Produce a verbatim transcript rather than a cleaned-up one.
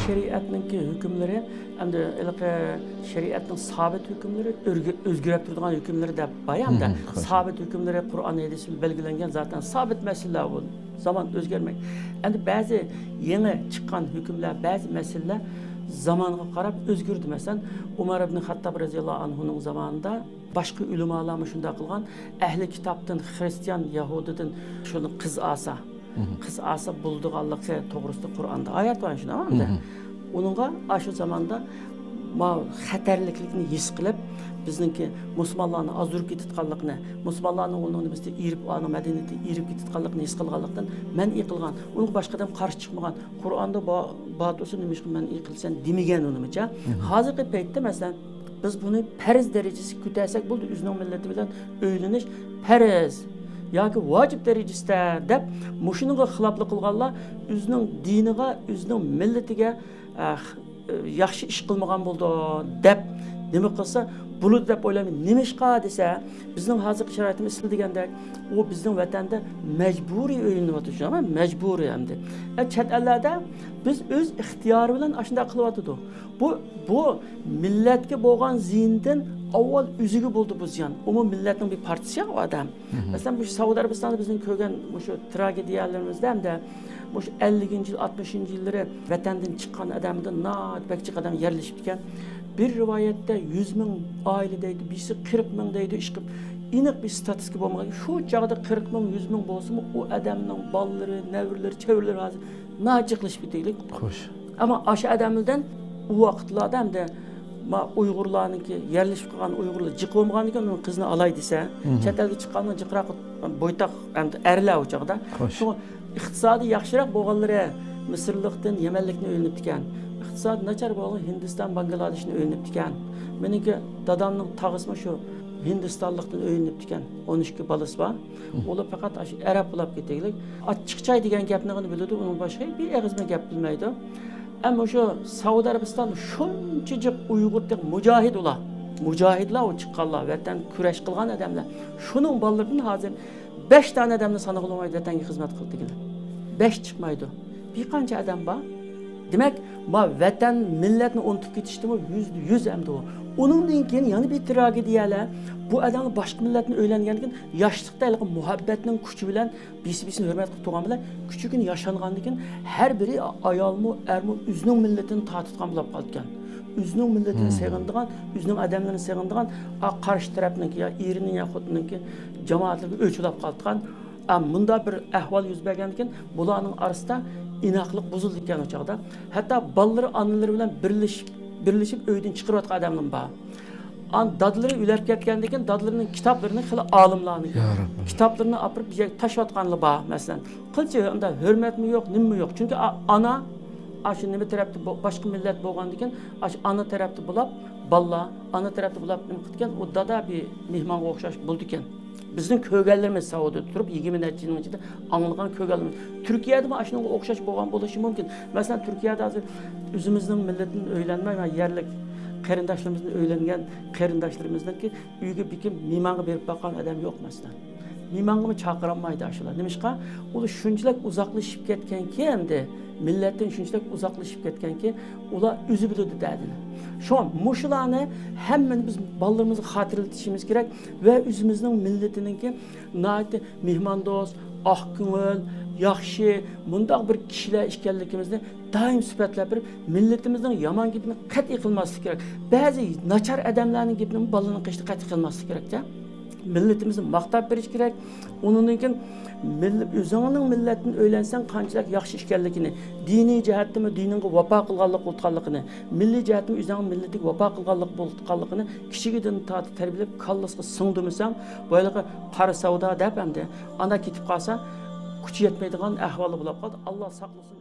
شەرىئەتنىڭكى ھۆكۈملىرى، ئەمدى ھېلىقى شەرىئەتنىڭ سابىت ھۆكۈملىرى، ئۆرگە-، ئۆزگىرىپ تۇرىدىغان ھۆكۈملىرى دەپ بار يا ئەمدى. مم، خوش. سابىت ھۆكۈملىرى قۇرئان، ھەدىس بىلەن بەلگىلەنگەن، زاتەن سابىت مەسىلىلەر بۇ. زامان ئۆزگەرمەيدۇ. ئەمدى بەزى يېڭى چىققان ھۆكۈملەر، بەزى مەسىلىلەر زامانغا قاراپ ئۆزگىرىدۇ. مەسىلەن، ئۇمار ئىبن خەتتاب رەزىياللاھۇ ئانھۇنىڭ زامانىدا باشقا ئۆلىمالارمۇ شۇنداق قىلغان. ئەھلى كىتابتىن، خرىستىيان، يەھۇدىدىن شۇنى قىز ئالسا، مم. قىز ئالسا بولىدىغانلىقى توغرىسىدا قۇرئاندا ئايەت بار، شۇنداقمۇ ئەمدى؟ مم. ئۇنىڭغا ئاشۇ زاماندا ما خەتەرلىكلىكنى ھېس قىلىپ، بىزنىڭكى مۇسۇلمانلارنىڭ ئازدۇرۇپ كېتىدىغانلىقىنى، مۇسۇلمانلارنىڭ ئۇنىڭ نېمىسى ئېرىپ، ئۇلارنىڭ مەدەنىيىتى ئېرىپ كېتىدىغانلىقىنى ھېس قىلغانلىقتىن مەنئى قىلغان. ئۇنىڭغا باشقا ئادەم قارشى چىقمىغان. قۇرئاندا با-، بار تۇرسا نېمىشقا مەنئى قىلىسەن دېمىگەن ئۇنىمىچە. مم. ھازىرقى پەيتتە، مەسىلەن، بىز بۇنى پەرز دەرىجىسىگە كۆتەرسەك بولدى، ئۆزىنىڭ مىللىتى بىلەن ئۆيلىنىش پەرز ياكى ۋاجىپ دەرىجىسىدە دەپ، مۇشۇنىڭغا خىلاپلىق قىلغانلار ئۆزىنىڭ دىنىغا، ئۆزىنىڭ مىللىتىگە، ئە، خ-، ياخشى ئىش قىلمىغان بولىدۇ دەپ نېمە قىلسا بولىدۇ دەپ ئويلايمەن. نېمىشقا دېسە، بىزنىڭ ھازىرقى شارائىتىمىز سىز دېگەندەك، ئۇ بىزنىڭ ۋەتەندە مەجبۇرىي ئۆيلىنىۋاتىدۇ، شۇنداقمۇ؟ مەجبۇرىي ئەمدى. ئە، چەت ئەللەردە بىز ئۆز ئىختىيارى بىلەن ئاشۇنداق قىلىۋاتىدۇ. بۇ، بۇ مىللەتكە بولغان زىيىنىدىن ئاۋۋال ئۆزىگە بولىدۇ بۇ زىيان. ئۇمۇ مىللەتنىڭ بىر پارچىسى يا ئۇ ئادەم. مم. مەسىلەن، مۇشۇ سەئۇدى ئەرەبىستاندا بىزنىڭ كۆرگەن مۇشۇ تراگېدىيەلىرىمىزدە ھەمدە مۇشۇ ئەللىكىنچى يىل، ئاتمىشىنچى يىللىرى ۋەتەندىن چىققان ئادەمدىن ناھايىتى بەك جىق ئادەم يەرلىشىپتىكەن. بىر رىۋايەتتە يۈز مىڭ ئائىلە دەيدۇ، بىرسى قىرىق مىڭ دەيدۇ، ئىشقىلىپ ئېنىق بىر ستاتىستىكا بولمىغان. شۇ چاغدا قىرىق مىڭ، يۈز مىڭ بولسىمۇ، ئۇ ئادەمنىڭ بالىلىرى، نەۋرىلىرى، چەۋرىلىرى ھازىر ناھايىتى جىقلىشىپ كېتىگلىك. خوش. ئەمما ئاشۇ ئادەملەردىن ئۇ ۋاقىتلاردا ئەمدى ما ئۇيغۇرلارنىڭكى، يەرلىشىپ قالغان ئۇيغۇرلار جىق بولمىغاندىكىن، ئۇنىڭ قىزىنى ئالاي دېسە، مم. چەت ئەلگە چىققاندا جىقراق بويتاق ئەمدى ئەرلەر ئۇ چاغدا. خوش. شۇڭا ئىقتىسادى ياخشىراق بولغانلىرى مىسىرلىقتىن، يەمەنلىكتىن ئۆيلىنىپتىكەن. ئىقتىسادى ناچار بولغان ھىندىستان، باڭگلادېشتىن ئۆيلىنىپتىكەن. مېنىڭكى دادامنىڭ تاغىسىمۇ شۇ ھىندىستانلىقتىن ئۆيلىنىپتىكەن. ئون ئىككى بالىسى بار. مم. ئۇلار پەقەت ئاشۇ ئەرەب بولۇپ كېتەيلىك. ئاچچىقچاي دېگەن گەپنى بىلىدۇ، ئۇنىڭ باشقا بىر ئېغىز بىلەن گەپ بىلمەيدۇ. ئەمما شۇ سەئۇدى ئەرەبىستان شۇنچە جىق ئۇيغۇر تېخى مۇجاھىد ئۇلار. مۇجاھىدلار ئۇ چىققانلار، ۋەتەن كۈرەش قىلغان ئادەملەر. شۇنىڭ بالىلىرىدىن ھازىر بەش دانە ئادەمنى سانىغىلى بولمايدۇ ۋەتەنگە خىزمەت قىلىدىغان. بەش چىقمايدۇ. بىر قانچە ئادەم بار. دېمەك، ما ۋەتەن، مىللەتنى ئۇنتۇپ كېتىشتىمۇ يۈزدە يۈز ئەمدى ئۇ. ئۇنىڭدىن كېيىن يەنە بىر تراگېدىيەلەر. بۇ ئادەملەر باشقا مىللەتنى ئۆيلەنگەندىن كېيىن ياشلىقتا ھېلىقى مۇھەببەتنىڭ كۈچى بىلەن بىرسى بىرسىنى ھۆرمەت قىلىپ تۇرغان بىلەن، كۈچۈكۈن ياشانغاندىن كېيىن ھەر بىرى ئايالمۇ، ئەرمۇ ئۆزىنىڭ مىللىتىنى تارتىدىغان بولۇپ قالىدىكەن. ئۆزىنىڭ مىللىتىنى مم. سېغىنىدىغان، ئۆزىنىڭ ئادەملىرىنى سېغىنىدىغان، ئا، قارشى تەرەپنىڭكى يا ئېرىنىڭ يا خوتۇنىنىڭكى جامائەتلىرىگە ئۆچ بولاپ قالىدىغان. ئا، مۇنداق بىر ئەھۋال يۈز بەرگەندىن كېيىن بۇلارنىڭ ئارىسىدا ئىناقلىق بۇزۇلىدىكەن ئۇ چاغدا. ھەتتا بالىلىرى ئانىلىرى بىلەن بىرلىشىپ، بىرلىشىپ ئۆيدىن چىقىرىۋاتقان ئادەملەرمۇ بار. ئان دادىلىرى ئۆلۈپ كەتكەندىن كېيىن دادىلىرىنىڭ كىتابلىرىنى خېلى ئالىملارنىڭكى يا رەببىم. كىتابلىرىنى ئاپىرىپ بىر يەرگە تاشلىۋاتقانلار بار، مەسىلەن. قىلچە ئۇنداق ھۆرمەتمۇ يوق، نېمىمۇ يوق. چۈنكى ئا-، ئانا ئاشۇ نېمە تەرەپتە بو-، باشقا مىللەت بولغاندىكىن، ئاشۇ ئانا تەرەپتە بولاپ، بالىلار ئانا تەرەپتە بولاپ نېمە قىلىدىكەن، ئۇ دادا بىر مېھمانغا ئوخشاش بولىدىكەن. بىزنىڭ كۆرگەنلىرىمىز سەئۇدىدا تۇرۇپ، يىگىرمە نەچچە يىلنىڭ ئىچىدە ئاڭلىغان كۆرگەنلىرىمىز. تۈركىيەدىمۇ ئاشۇنىڭغا ئوخشاش بولغان بولۇشى مۇمكىن. مەسىلەن، تۈركىيەدە ھازىر ئۆزىمىزنىڭ مىللىتىدىن ئۆيلەنمەي، مانا يەرلىك قېرىنداشلىرىمىزدىن ئۆيلەنگەن قېرىنداشلىرىمىزنىڭكى ئۆيىگە بېكىن مېھمانغا بېرىپ باققان ئادەم يوق، مەسىلەن. مېھمانغىمۇ چاقىرالمايدۇ ئاشۇلار. نېمىشقا؟ ئۇلار شۇنچىلىك ئۇزاقلىشىپ كەتكەنكى، ئەمدى مىللەتتىن شۇنچىلىك ئۇزاقلىشىپ كەتكەنكى، ئۇلار ئۆزى بىلىدۇ دەردىنى. شۇڭا مۇشۇلارنى ھەممىنى بىز بالىلىرىمىزغا خاتىرىلىتىشىمىز كېرەك ۋە ئۆزىمىزنىڭ مىللىتىنىڭكى ناھايىتى مېھماندوست، ئاقكۆڭۈل، ياخشى، مۇنداق بىر كىشىلەر ئىكەنلىكىمىزنى دائىم سۈپەتلەپ بېرىپ، مىللىتىمىزنىڭ يامان گېپىنى قەتئىي قىلماسلىق كېرەك. بەزى ناچار ئادەملەرنىڭ گېپىنى بالىنىڭ قېشىدا قەتئىي قىلماسلىق كېرەكتە. مىللىتىمىزنى ماختاپ بېرىش كېرەك. ئۇنىڭدىن كېيىن مىلل-، ئۆزۈڭنىڭ مىللەتتىن ئۆيلەنسەڭ قانچىلىك ياخشى ئىكەنلىكىنى، دىنىي جەھەتتىمۇ دىنىڭغا ۋاپا قىلغانلىق بولىدىغانلىقىنى، مىللىي جەھەتتىمۇ ئۆزۈڭنىڭ مىللىتىگە ۋاپا قىلغانلىق بولىدىغانلىقىنى كىچىكىدىن تارتىپ تەربىيەلەپ كاللىسىغا سىڭدۈرمىسەڭ، بۇ ھېلىقى قارا سەۋدا دەپ ئەمدى ئانا كېتىپ قالسا، كۈچى يەتمەيدىغان ئەھۋالدا بولاپ قالىدۇ. ئاللا ساقلىسۇن.